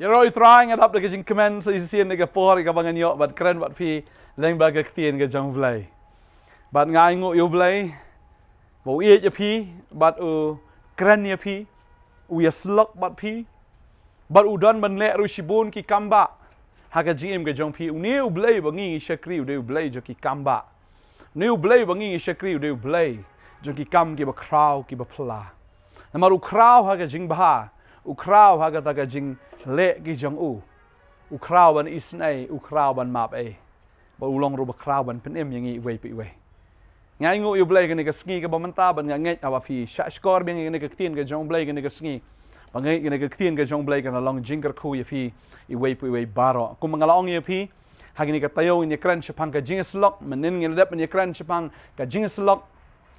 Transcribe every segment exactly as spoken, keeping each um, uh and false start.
Ïaroh ïa u Trai, nga dap da ka jingkmen sa shisien ïa ka por ïa kaba ngan ïoh ban kren bad phi lyngba ka ktien ka jong u Blei. Bad nga ainguh ïa u Blei ba u ïeit ïa phi, bad u kren ïa phi, u ïasyllok bad phi, bad u don ban leh ruh shibun ki kam bah ha ka jingim ka jong phi. Une u Blei ba ngi ngi shakri u dei u Blei jong ki kam bah. Une u Blei ba ngi ngi shakri u dei u Blei jong ki kam kiba khraw kiba phylla. Namar u khraw ha ka jingbha, u khraw ha kata ka jingleh ki jong u, u khraw ban isynei, u khraw ban map ei, bad u long ruh ba khraw ban pynim ïa ngi iwei pa iwei. Nga ainguh ïa u Blei kane ka sngi kaba mynta, bad nga ngeit haba phi shah shkor biang ïa kane ka ktien ka jong u Blei kane ka sngi, ba nga ngeit kane ka ktien ka jong u Blei kan long jingkyrkhu ïa phi iwei pa iwei baroh. Kumba nga la ong ïa phi, ha kane ka taïew ngin ïakren shaphang ka jingïasyllok. Mynnin ngin dep ban ïakren shaphang ka jingïasyllok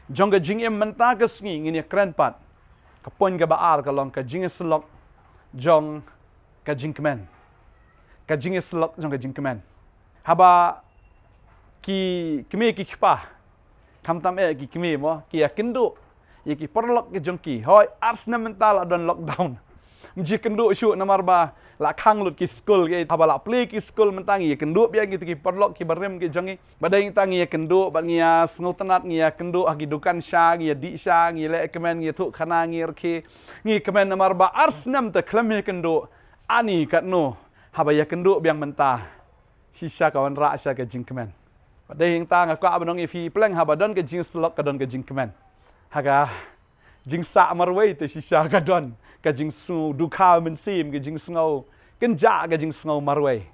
jong ka jingim, mynta ka sngi ngin ïakren pat ka point kaba ar, ka long ka jingïasyllok jong ka jingkmen. Ka jingïasyllok jong ka jingkmen. Haba ki kmie ki kpa, khamtam eh ki kmie mo, ki ïakynduh ïa ki paralok ki jong ki, hooid, ar snem mynta la don lockdown, ym ju ïakynduh shuh namar ba la khang lut ki skul, ki, haba la plie ki skul mynta ngi ïakynduh biang ïa kita ki paralok kiba rim ki jong ngi. Ba dei ngi tang ngi ïakynduh, bad ngi ïa sngewtynnat, ngi ïakynduh ha ki dukan sha, ngi ïadih sha, ngi leh kmen, ngi ïathuh khana, ngi rkhie, ngi kmen namar ba ar snem te khlem ïakynduh. Ani katno haba ïakynduh biang mynta, shisha ka wanrah sha ka jingkmen. Ba dei ngi tang, nga kwah ban ong ïa phi, pleng haba don ka jingïasyllok ka don ka jingkmen. Ha ka jingsah marwei te shisha ka don ka jingsngew dukha mynsiem, ka jingsngew kynjah, ka jingsngew marwei.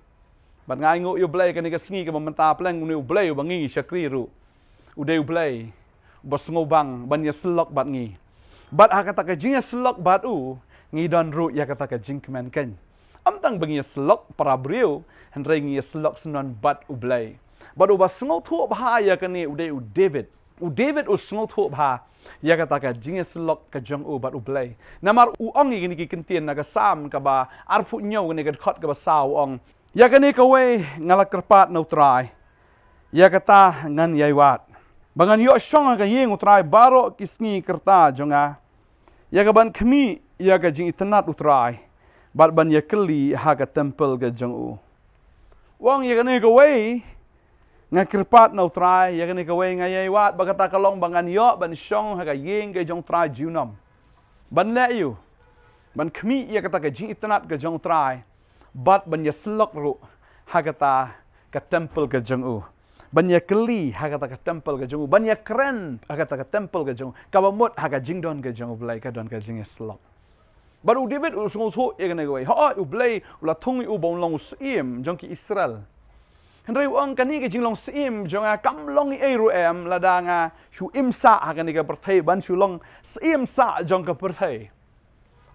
Bad nga ainguh ïa u Blei kane ka sngi kaba mynta, pleng une u Blei uba ngi ngi shakri ruh u dei u Blei uba sngewbang ban ïasyllok bad ngi. Bad ha kata ka jingïasyllok bad u, ngi don ruh ïa kata ka jingkmen kein. Ym tang ba ngi ïasyllok para briew, hynrei ngi ïasyllok syndon bad u Blei. Bad uba sngewthuh bha ïa kane u dei u David. U David u sngewthuh bha ïa kata ka jingïasyllok ka jong u bad u Blei. Namar u ong ïa kine ki kyntien na ka Salm kaba arphew hynñiew, kane ka dkhot kaba saw, u ong: Ïa kane kawei nga la kyrpad na u Trai, ïa kata ngan ïai wad, ba ngan ïoh shong ha ka ïing u Trai baroh ki sngi ka rta jong nga, ïa ka ban khmih ïa ka jingitynnad u Trai, bad ban ïakylli ha ka templ ka jong u. U ong ïa kane kawei nga kyrpad na u Trai, ïa kane kawei nga ïai wad, ba kata ka long ba ngan ïoh ban shong ha ka ïing ka jong u Trai junom, ban leh ïa u, ban khmih ïa kata ka jingitynnad ka jong u Trai, bad ban ïasyllok ruh ha kata ka templ ka jong u, ban ïakylli ha kata ka templ ka jong u, ban ïakren ha kata ka templ ka jong u, kaba mut ha ka jingdon ka jong u Blei ka don ka jingïasyllok. Bad u David u sngewthuh ïa kane kawei. Hooid, u Blei u la thung ïa u ba un long u syiem jong ki Israel. Hynrei u ong, kane ka jinglong syiem jong nga kam long ei ruh em lada nga shu im sah ha kane ka pyrthei, ban shu long syiem sah jong ka pyrthei.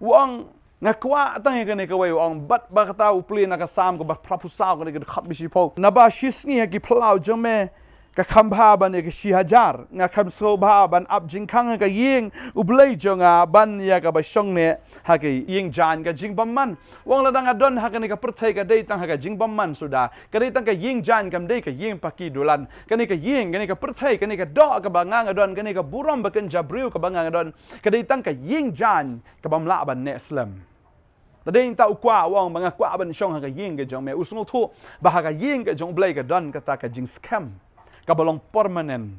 U ong, nga kwah tang ïa kane kawei, u ong. Bad ba kata u plie na ka Salm kaba phra phew saw, kane ka dkhot ba shiphew: Naba shi sngi ha ki phyllaw jong me ka kham bha ban ïa ka shi hajar. Nga kham sngewbha ban ap jingkhang ha ka ïing u Blei jong nga, ban ïa kaba shong neh ha ka ïing jaiñ ka jingbymman. U ong, lada nga don ha kane ka pyrthei ka dei tang ha ka jingbymman suda. Ka dei tang ka ïing jaiñ, kam dei ka ïing paki dulan. Kane ka ïing, kane ka pyrthei, kane ka doh kaba nga nga don, kane ka burom ba kynja briew kaba nga nga don, ka dei tang ka ïing jaiñ kabym lah ban neh slem. Te dei nangta u kwah, u ong, ba nga kwah ban shong ha ka ïing ka jong me. U sngewthuh ba ha ka ïing ka jong u Blei ka don kata ka jingskhem kaba long permanent.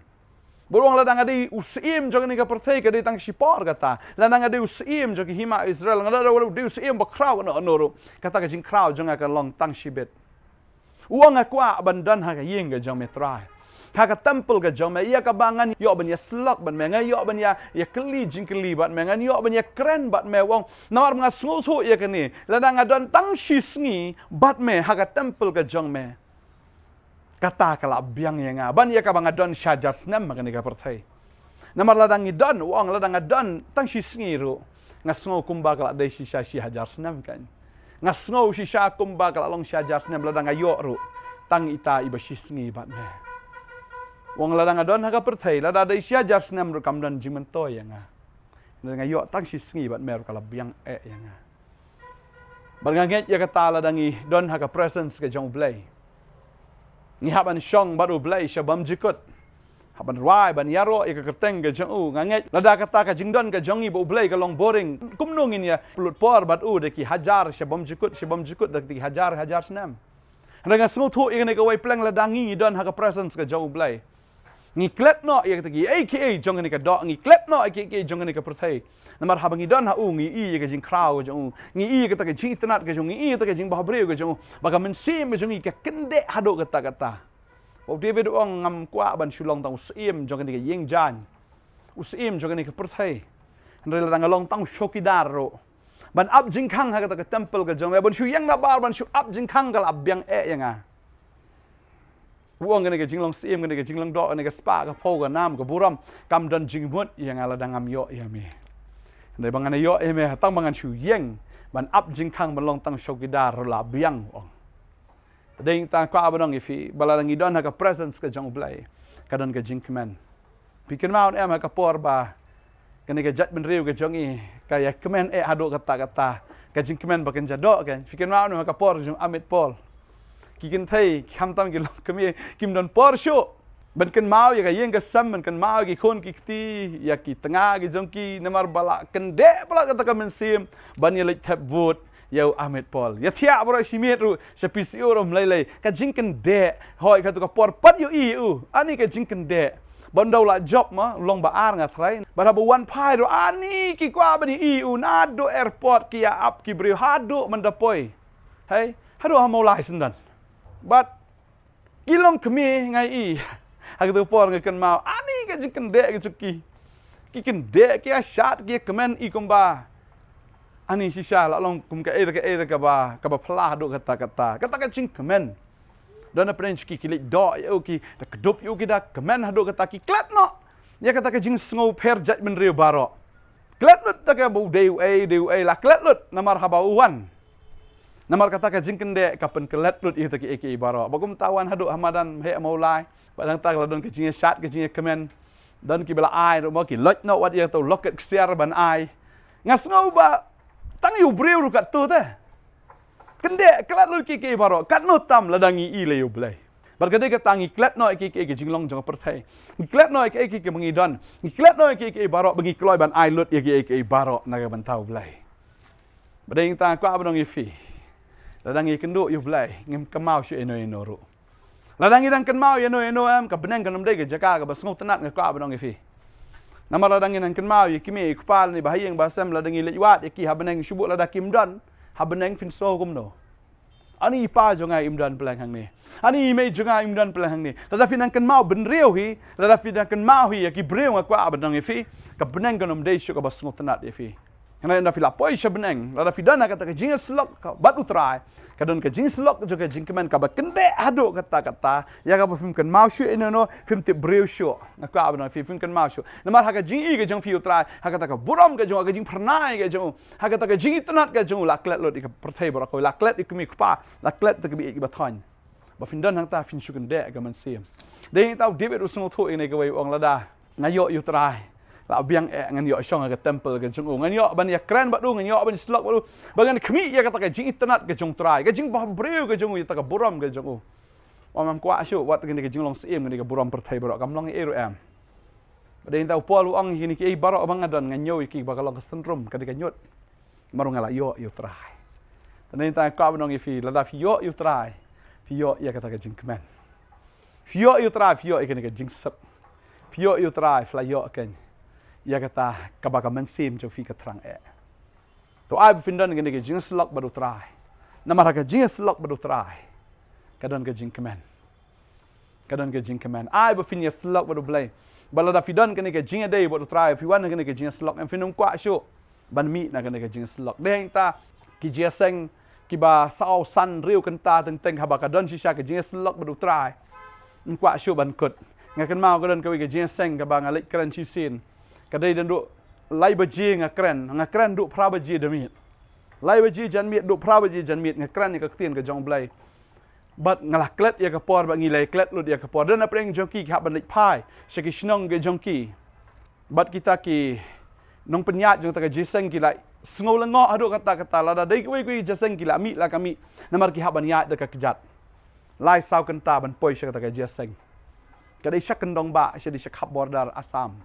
Bad u ong, lada nga dei u syiem jong kane ka pyrthei ka dei tang shipor kata. Lada nga dei u syiem jong ka hima Israel, lada nga dei u syiem bakhraw kano kano ruh, kata ka jingkhraw jong nga ka long tang shibit. U ong, nga kwah ban don ha ka ïing ka jong me Trai, ha ka templ ka jong me, ïa kaba ngan ïoh ban ïasyllok bad me, ngan ïoh ban ïa, ïakylli jingkylli bad me, ngan ïoh ban ïakren bad me. U ong, namar ba nga sngewthuh ïa kane, lada nga don tang shi sngi bad me ha ka templ ka jong me, kata ka la biang ïa nga ban ïa kaba nga don shi hajar snem ha kane ka pyrthei. Namar lada ngi don, u ong, lada nga don tang shi sngi ruh, nga sngew kumba ka la dei shisha shi hajar snem kein. Nga sngew shisha kumba ka la long shi hajar snem lada nga ïoh ruh tang ita iba shi sngi bad me. U ong, lada nga don ha ka pyrthei, lada dei shi hajar snem ruh kam don jingmyntoi ïa nga. Lada nga ïoh tang shi sngi bad me ruh ka la biang eh ïa nga. Bad nga ngeit ïa kata, lada ngi don ha ka presence ka jong u Blei, ngi hap ban shong bad u Blei sha bymjukut. Hap ban rwai, ban ïaroh ïa ka kyrteng ka jong u. Nga ngeit lada kata ka jingdon ka jong ngi bad U Blei ka long boring, kumno ngin ïa pynlut por bad u da ki hajar sha bymjukut, sha bymjukut da ki hajar, hajar snem. Hynrei nga sngewthuh ïa kane kawei pleng, lada ngi, ngi don ha ka presence ka jong U Blei, ngi klet noh ïa kita kiei kiei jong kane ka doh, ngi klet noh ïa kiei kiei jong kane ka pyrthei. Namar haba ngi don ha u, ngi i ïa ka jingkhraw ka jong u, ngi i ïa kata ka jingitynnad ka jong u, ngi i ïa kata ka jingbhabriew ka jong u, ba ka mynsiem ka jong ngi ka kyndeh haduh katta katta. Ba u David u ong, ngam kwah ban shu long tang u syiem jong kane ka ïing jaiñ, u syiem jong kane ka pyrthei. Hynrei lada nga long tang u chowkidar ruh, ban ap jingkhang ha kata ka temple ka jong me, ban shu ïeng nabar, ban shu ap jingkhang, ka la biang eh ïa nga. U ong, kane ka jinglong syiem, kane ka jinglong doh, kane ka spah, ka phew, ka nam, ka burom, kam don jingmut ïa nga lada ngam ïoh ïa me. Hynrei ba ngan ïoh ïa me, tang ba ngan shu ïeng ban ap jingkhang, ban long tang u chowkidar ruh la biang, u ong. Te dei tang kwah ban ong ïa phi, ba lada ngi don ha ka presence ka jong U Blei, ka don ka jingkmen. Phi kynmaw ne em ha ka por ba kane ka jaitbynriew ka jong ngi ka ïa kmen eh haduh katta katta, ka jingkmen ba kan ja doh kan. Phi kynmaw ne em ha ka por jong u Ahmed Paul? Ki kynthei, ki khamtam ki longkmie, kim don por shuh ban kynmaw ïa ka ïing ka sem, ban kynmaw ïa ki khun ki kti, ïa ki tnga ki jong ki, namar ba la kyndeh palat kata ka mynsiem ban ïa leit thep vote ïa u Ahmed Paul. Ïa thiah baroh shi miet ruh sha P C O ruh ym lei lei. Ka jingkyndeh. Hooid, katto ka por pat ïohi u, ani ka jingkyndeh. Ba ym dei u la jop ma, long ba ar nga trai. Bad haba u wan phai ruh, ani ki kwah ban ïohi u, naduh airport ki ïa ap ki briew haduh mynta poi. Hei, haduh ha Mawlai syndon. Bad ki longkmie, nga ïohi ha katto ka por, nga kynmaw ani ka jingkyndeh ka jong ki. Ki kyndeh, ki ïa shad, ki ïa kmen, i kumba ani shisha la long kum kaei re kaei re kaba, kaba phylla haduh katta katta. Kata ka jingkmen. Don napdeng jong ki, ki leit doh ïa u, ki da kdup ïa u, ki da kmen haduh katta, ki klet noh ïa kata ka jingsngewpher jaitbynriew baroh. Klet lut, te kaba u dei uei, dei uei, la klet lut namar haba u wan. Namar kata ka jingkyndeh ka pynklet lut ïa kita kiei kiei baroh. Ba kumta wan haduh ha madan heh Mawlai, ba dang ta la don ka jingïashad, ka jingïakmen. Don kiba la ai ruh mo, ki loit noh wat ïa uta u locket ksiar ban ai. Nga sngew ba tang ïa u briew ruh katto te. Kyndeh, klet lut kiei kiei baroh, katno tam lada ngi i lei ïa U Blei. Bad ka dei kata, ngi klet noh ïa kiei kiei ka jinglong jong ka pyrthei. Ngi klet noh ïa kiei kiei kaba ngi don. Ngi klet noh ïa kiei kiei baroh ba ngi kloi ban ai lut ïa kiei kiei baroh na ka bynta U Blei. Ba dei, nga kwah ban ong ïa phi, lada ngi kynduh ïa U Blei, ngim kynmaw shuh ïano ïano ruh. Lada ngi dang kynmaw ïano ïano, em, ka bneng kan ym dei ka jaka kaba sngewtynnat, nga kwah ban ong ïa phi. Namar lada ngi dang kynmaw ïa ki kmie ki kpa lane ba ha ïing ba ha sem, lada ngi leit wad ïa ki ha bneng, shu bud lada kim don ha bneng, phin sngew kumno? Ani i pa jong nga im don pleng hangne. Ani i mei jong nga im don pleng hangne. Lada phi nang kynmaw bynriew hi, lada phi nang kynmaw hi ïa ki briew, nga kwah ban ong ïa phi, ka bneng kan ym dei shuh kaba sngewtynnat ïa phi. Hynrei lada phi la poi sha bneng, lada phi don ha kata ka jingïasyllok ka bad U Trai, ka don ka jingïasyllok jong ka jingkmen kaba kyndeh haduh katta katta, ïa kaba phim kynmaw shuh ïano ïano, phim tip briew shuh. Nga kwah ban ong ïa phi, phim kynmaw shuh. Namar ha ka jingi ka jong phi ïa U Trai, ha kata ka burom ka jong, ha ka jingphyrnai ka jong, ha kata ka jingitynnat ka jong, la klet lut ïa ka pyrthei baroh kawei, la klet ïa ki kmie ki kpa, la klet ïa ki baieit ki bathoiñ. Ba phin don hangta, phin shu kyndeh ka mynsiem. Dei hangta u David u sngewthuh ïa kane kawei, u ong, lada nga ïoh ïa U Trai, la biang eh ngan ïoh shong ha ka temple ka jong u, ngan ïoh ban ïakren bad u, ngan ïoh ban ïasyllok bad u, ba ngan khmih ïa kata ka jingitynnat ka jong U Trai, ka jingbhabriew ka jong u, ïa kata ka burom ka jong u. Ym kwah shuh wat kane ka jinglong syiem, kane ka burom pyrthei baroh, kam long ei ruh, em. Ba dei hangta u Paul u ong, kine kiei baroh ba nga don, nga ñiew ïa ki ba ka long ka synrum, ka dei ka ñiut. Namar nga la ïoh ïa U Trai. Te dei hangta nga kwah ban ong ïa phi, lada phi ïoh ïa U Trai, phi ïoh ïa kata ka jingkmen. Phi ïoh ïa U Trai, phi ïoh ïa kane ka jingsuk. Phi ïoh ïa U Trai, phi la ïoh kein ïa kata kaba ka mynsiem jong phi ka thrang eh. To ai ba phin don kane ka jingïasyllok bad U Trai. Namar ha ka jingïasyllok bad U Trai, ka don ka jingkmen. Ka don ka jingkmen. Ai ba phin ïasyllok bad U Blei. Ba lada phi don kane ka jingïadei bad U Trai, phi wan kane ka jingïasyllok, em, phin ym kwah shuh ban mih na kane ka jingïasyllok. Dei hangta ki jingïaseng kiba saw san hynriew kynta teng teng, haba ka don shisha ka jingïasyllok bad U Trai, ym kwah shuh ban kut. Nga kynmaw ka don kawei ka jingïaseng kaba nga leit kren shisien. Ka dei naduh lai baje nga kren, nga kren naduh phra baje da miet. Lai baje janmiet, naduh phra baje janmiet nga kren ïa ka ktien ka jong U Blei. Bad nga la klet ïa ka por, bad ngi la klet lut ïa ka por. Don napdeng jong ki ki hap ban leit phai sha ki shnong ki jong ki. Bad kita ki nongpynïaid jong kata ka jingïaseng ki la sngew lyngngoh haduh katta katta, lada dei kiwei kiwei ki jingïaseng ki la mih la ka mih, namar ki hap ban ïaid da ka kjat lai saw kynta ban poi sha kata ka jingïaseng. Ka dei sha kyndong ba, sha dei sha khap border Assam.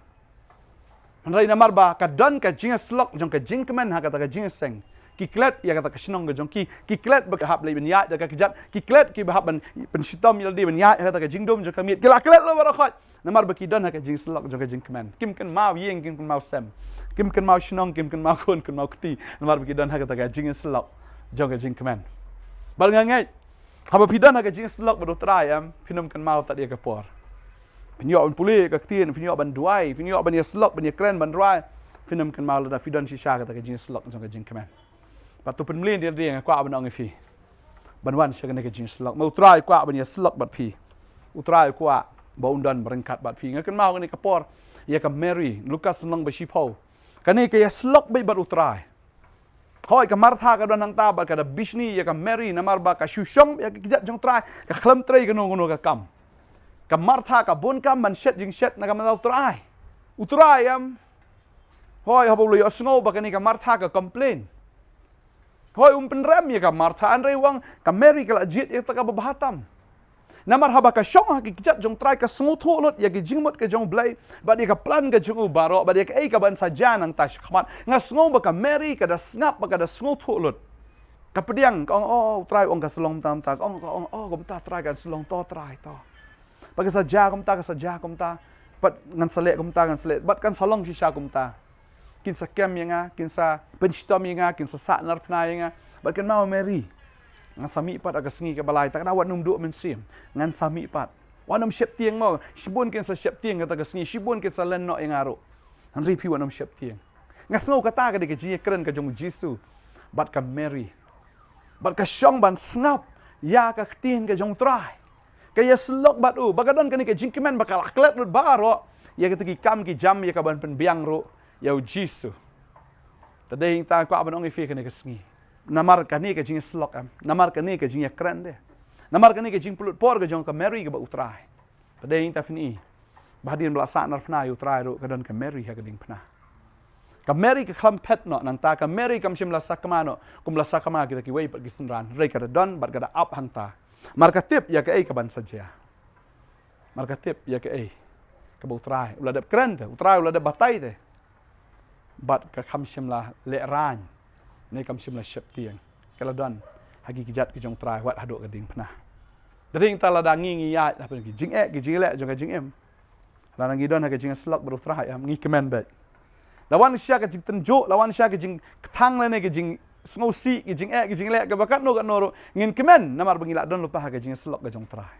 Hynrei namar ba ka don ka jingïasyllok jong ka jingkmen ha kata ka jingïaseng, ki klet ïa kata ka shnong ka jong ki, ki klet ba ki hap leit ban ïaid da ka kjat, ki klet kiba hap ban pynshitom ïa lade ban ïaid ha kata ka jingdum jong ka miet, ki la klet la baroh khoit. Namar ba ki don ha ka jingïasyllok jong ka jingkmen. Kim kynmaw ïing, kim kynmaw sem, kim kynmaw shnong, kim kynmaw khun, kynmaw kti. Namar ba ki don ha kata ka jingïasyllok jong ka jingkmen. Bad nga ngeit, haba phi don ha ka jingïasyllok bad U Trai, em, phin ym kynmaw tad ïa ka por. Phin ïoh ban pule ka ktien, phin ïoh ban duwai, phin ïoh ban ïasyllok, ban ïakren, ban rwai. Phin ym kynmaw lada phi don shisha kata ka jingïasyllok jong ka jingkmen. Bad to pynmlien ïa lade, nga kwah ban ong ïa phi, ban wan sha kane ka jingïasyllok. Ma U Trai u kwah ban ïasyllok bad phi. U Trai u kwah ba un don ryngkat bad phi. Nga kynmaw kane ka por ïa ka Mary, Lukas lynnong ba shiphew. Kane ka ïasyllok beit bad U Trai. Hooid, ka Martha ka don hangta bad ka da bishni ïa ka Mary namar ba ka shu shong ïa ka kjat jong U Trai, ka khlem trei kano kano ka kam. Ka Martha ka bun kam ban shet jingshet na ka bynta U Trai. U Trai, em. Hooid, haba u la ïohsngew ba kane ka Martha ka complain, hooid, um pynrem ïa ka Martha, hynrei u ong ka Mary ka la jied ïa kata kaba bha tam. Namar haba ka shong ha ki kjat jong U Trai, ka sngewthuh lut ïa ki jingmut ka jong U Blei, bad ïa ka plan ka jong u baroh, bad ïa kaei kaban sa jia nangta shakhmat. Nga sngew ba ka Mary ka da sngap bad ka da sngewthuh lut. Ka pdiang, ka ong, "Oh, U Trai u ong kan sa long mynta mynta." Ka ong, ka ong, "Oh, kumta Trai, kan sa long, to Trai, to. Ba kan sa jia kumta, kan sa jia kumta. Bad ngan sa leh kumta, ngan sa leh. Bad kan sa long shisha kumta. Kin sa kem ïa nga, kin sa pynshitom ïa nga, kin sa sah narphna ïa nga." Bad kynmaw Mary, "Ngan sa mih pat ha ka sngi kaba lai, te ka daw wat nym duh mynsiem. Ngan sa mih pat. Wat nym sheptieng mo. Shibun kin sa sheptieng ha kata ka sngi, shibun kin sa len noh ïa nga ruh. Hynrei phi wat nym sheptieng." Nga sngew kata ka dei ka jingïakren ka jong U Jisu bad ka Mary. Bad ka shong ban sngap ïa ka ktien ka jong U Trai. Ka ïasyllok bad u, ba ka don kane ka jingkmen ba ka la klet lut baroh ïa kita ki kam ki jam ïa kaban pynbiang ruh ïa U Jisu. Te dei hangta nga kwah ban ong ïa phi kane ka sngi. Namar kane ka jingïasyllok, em. Namar kane ka jingïakren de. Namar kane ka jingpynlut por ka jong ka Mary kaba U Trai. Te dei hangta phin i ba hadien ba la sah narphna ïa U Trai ruh ka don ka Mary ha ka diengphna. Ka Mary ka khlem phet noh nangta, ka Mary kam shym la sakma noh kum la sakma kita kiwei pat ki synran. Hynrei ka da don bad ka da ap hangta. Namar ka tip ïa kaei kaban sa jia. Namar ka tip ïa kaei kaba U Trai u la dep kren te, U Trai u la dep batai te. Bad ka kam shym la lehraiñ ne kam shym la sheptieng. Ka la don ha ki kjat ki jong U Trai wat haduh ka diengphna. Te dei hangta lada ngi ngi ïaid ha ki jingeh ki jingleh jong ka jingim, lada ngi don ha ka jingïasyllok bad U Trai, em, ngi kmen beit. La wan shisha ka jingtynjuh, la wan shisha ka jingkthang lane ka jingsngewsih, ka jingeh ka jingleh kaba katno katno ruh, ngin kmen namar ba ngi la don lypa ha ka jingïasyllok ka jong U Trai.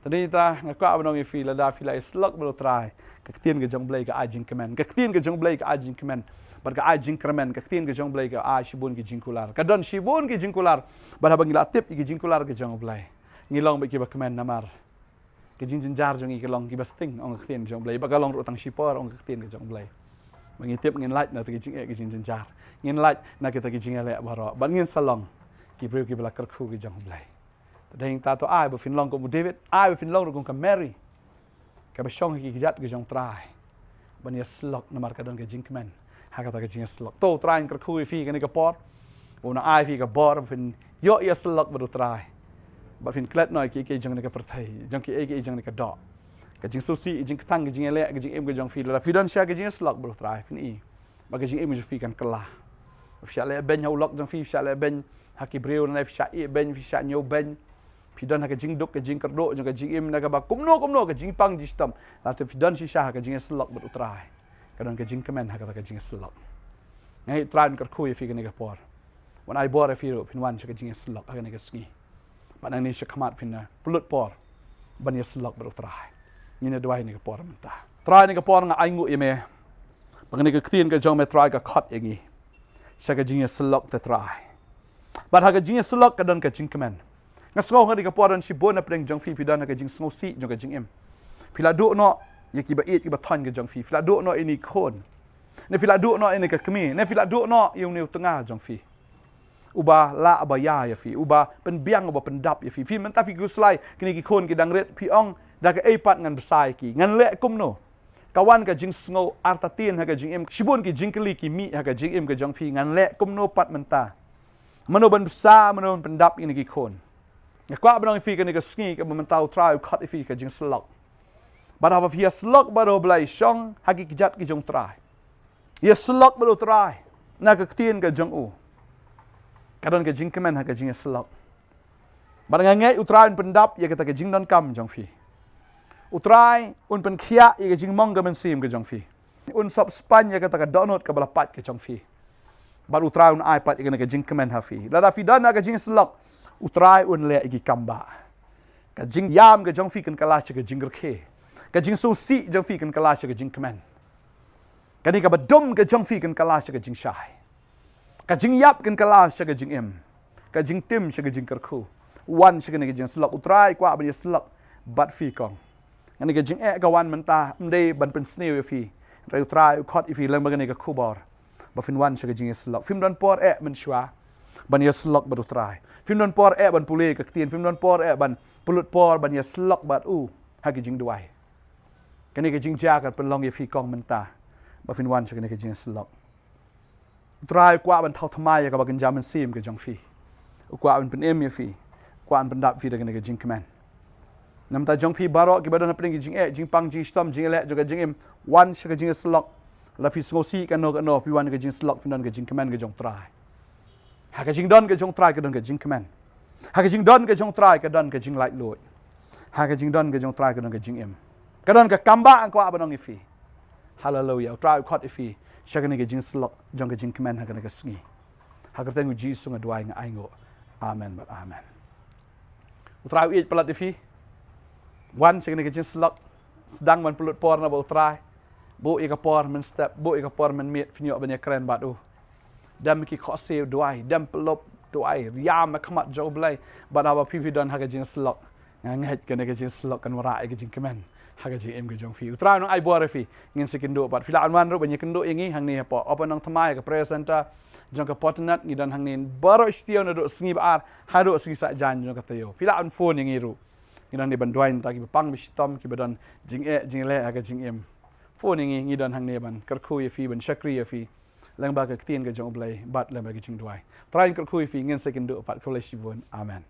Te dei hangta nga kwah ban ong ïa phi, lada phi la ïasyllok bad U Trai, ka ktien ka jong U Blei ka ai jingkmen. Ka ktien ka jong U Blei ka ai jingkmen. Bad ka ai jingkyrmen, ka ktien ka jong U Blei ka ai shibun ki jingkular. Ka don shibun ki jingkular. Bad haba ngi la tip ïa ki jingkular ka jong U Blei, ngi long beit kiba kmen namar ka jingjynjar jong ngi ka long kiba sting, ong ka ktien jong U Blei. Bad ka long ruh tang shipor, ong ka ktien ka jong U Blei. Ba ngin tip, ngin lait na kita ki jingeh ki jingjynjar. Ngin lait na kita ki jingeh leh baroh. Bad ngin sa long ki briew kiba la kyrkhu ka jong U Blei. Te dei hangta to ai ba phin long kum u David, ai ba phin long ruh kum ka Mary. Kaba shong ha ki kjat ki jong U Trai ban ïasyllok namar ka don ka jingkmen ha kata ka jingïasyllok. To U Trai un kyrkhu ïa phi kane ka por. Un ai phi ka bor ba phin ïoh ïasyllok bad U Trai. Ba phin klet noh ïa kiei kiei jong kane ka pyrthei, jong kiei kiei jong kane ka doh. Ka jingsngewsih, ka jingkthang, ka jingïaleh, ka jingim ka jong phi. Lada phi don shisha ka jingïasyllok bad U Trai, phin i ba ka jingim jong phi kan kylla. Phi shah leh beiñ ha u lok jong phi, phi shah leh beiñ ha ki briew, ne phi shah ïeh beiñ, phi shah ñiew beiñ. Phi don ha ka jingduk, ka jingkyrduh jong ka jingim, na kaba kumno kumno ka jingpang jingshitom. Lada phi don shisha ha ka jingïasyllok bad U Trai, ka don ka jingkmen ha kata ka jingïasyllok. Nga ngeit U Trai un kyrkhu ïa phi kane ka por. Wan ai bor ïa phi ruh phin wan sha ka jingïasyllok ha kane ka sngi. Bad nangne shakhmat phin, eh, pynlut por ban ïasyllok bad U Trai. Ngin ïa duwai kane ka por mynta. Trai, kane ka por nga ainguh ïa me ba kane ka ktien ka jong me Trai ka khot ïa ngi sha ka jingïasyllok, te Trai. Bad ha ka jingïasyllok ka don ka jingkmen. Nga sngew ha kane ka por don shibun na pdeng jong phi, phi don ha ka jingsngewsih jong ka jingim. Phi la duh noh ïa kiba ïeit kiba thoiñ ka jong phi. Phi la duh noh ïa une u khun. Ne phi la duh noh ïa une u kmie. Ne phi la duh noh ïa une u tnga jong phi. Uba lah ba ïa ïa phi, uba pynbiang, uba pyndap ïa phi. Phi mynta phi khuslai, kine ki khun ki dang rit, phi ong, da kaei pat ngan bsa ïa ki, ngan leh kumno? Ka wan ka jingsngew artatien ha ka jingim, shibun ki jingkylli ki mih ha ka jingim ka jong phi, ngan leh kumno pat mynta? Mano ban bsa, mano ban pyndap ïa kine ki khun? Nga kwah ban ong ïa phi kane ka sngi kaba mynta U Trai u khot ïa phi ka jingïasyllok. Bad haba phi ïasyllok bad U Blei, shong ha ki kjat ki jong U Trai. Ïasyllok bad U Trai na ka ktien ka jong u. Ka don ka jingkmen ha ka jingïasyllok. Bad nga ngeit U Trai un pyndap ïa kata ka jingdonkam jong phi. U Trai un pynkhiah ïa ka jingmong ka mynsiem ka jong phi. Un sop spaiñ ïa kata ka dohnud kaba la pait ka jong phi. Bad U Trai un ai pat ïa kane ka jingkmen ha phi. Lada phi don ha ka jingïasyllok, U Trai un leh ïa ki kam ba. Ka jingïam ka jong phi kan kylla sha ka jingrkhie. Ka jingsngewsih jong phi kan kylla sha ka jingkmen. Kane kaba dum ka jong phi kan kylla sha ka jingshai. Ka jingïap kan kylla sha ka jingim. Ka jingtim sha ka jingkyrkhu. Wan sha kane ka jingïasyllok, U Trai u kwah ban ïasyllok bad phi kong. Kane ka jingeh ka wan mynta, ym dei ban pynsniew ïa phi. Hynrei U Trai u khot ïa phi lyngba kane ka khubor. Ba phin wan sha ka jingïasyllok. Phim don por eh mynshuwa ban ïasyllok bad U Trai. Phim don por eh ban pule ka ktien, phim don por eh ban pynlut por ban ïasyllok bad u ha ka jingduwai. Kane ka jingjia kan pynlong ïa phi kong mynta. Ba phin wan sha kane ka jingïasyllok. U Trai u kwah ban thaw thymmai ïa kaba kynja mynsiem ka jong phi. U kwah ban pynim ïa phi. U kwah ban pyndap phi da kane ka jingkmen. Namar ta jong phi baroh kiba don hapdeng ka jingeh, jingpang, jingshitom, jingeh leh jong ka jingim, wan sha ka jingïasyllok. La phi sngewsih kano kano, phi wan ka jingïasyllok, phin don ka jingkmen ka jong U Trai. Ha ka jingdon ka jong U Trai ka don ka jingkmen. Ha ka jingdon ka jong U Trai ka don ka jinglaitluid. Ha ka jingdon ka jong U Trai ka don ka jingim. Ka don ka kam ba nga kwah ban ong ïa phi. Haleluya. U Trai u khot ïa phi sha kane ka jingïasyllok jong ka jingkmen ha kane ka sngi. Ha ka kyrteng U Jisu nga duwai, nga ainguh. Amen bad amen. U Trai u ïeit palat ïa phi. Wan sha kane ka jingïasyllok. Sdang ban pynlut por na bad U Trai. Buh ïa ka por mynstep, buh ïa ka por mynmiet, phin ïoh ban ïakren bad u. Dem ki khohsiew, duwai, dem pynlut, duwai, ïam ha khmat jong U Blei. Bad haba phi phi don ha ka jingïasyllok, nga ngeit kane ka jingïasyllok kan wanrah ïa ka jingkmen ha ka jingim ka jong phi. U Trai un ai bor ïa phi. Ngin sa ïakynduh pat. Phi lah ban wan ruh ban ïakynduh ïa ngi hangne hapoh Open Nongthymmai, ka prayer center jong ka Fortnite, ngi don hangne baroh shi taïew naduh sngi ba ar haduh sngi Saitjaiñ jong ka taïew. Phi lah ban phone ïa ngi ruh. Ngi don hangne ban duwai na bynta kiba pang, ba shitom, kiba don jingeh jingleh ha ka jingim. Phone ïa ngi, ngi don hangne ban kyrkhu ïa phi, ban shakri ïa phi lyngba ka ktien ka jong U Blei bad lyngba ka jingduwai. Trai un kyrkhu ïa phi. Ngin sa ïakynduh pat. Khublei shibun. Amen.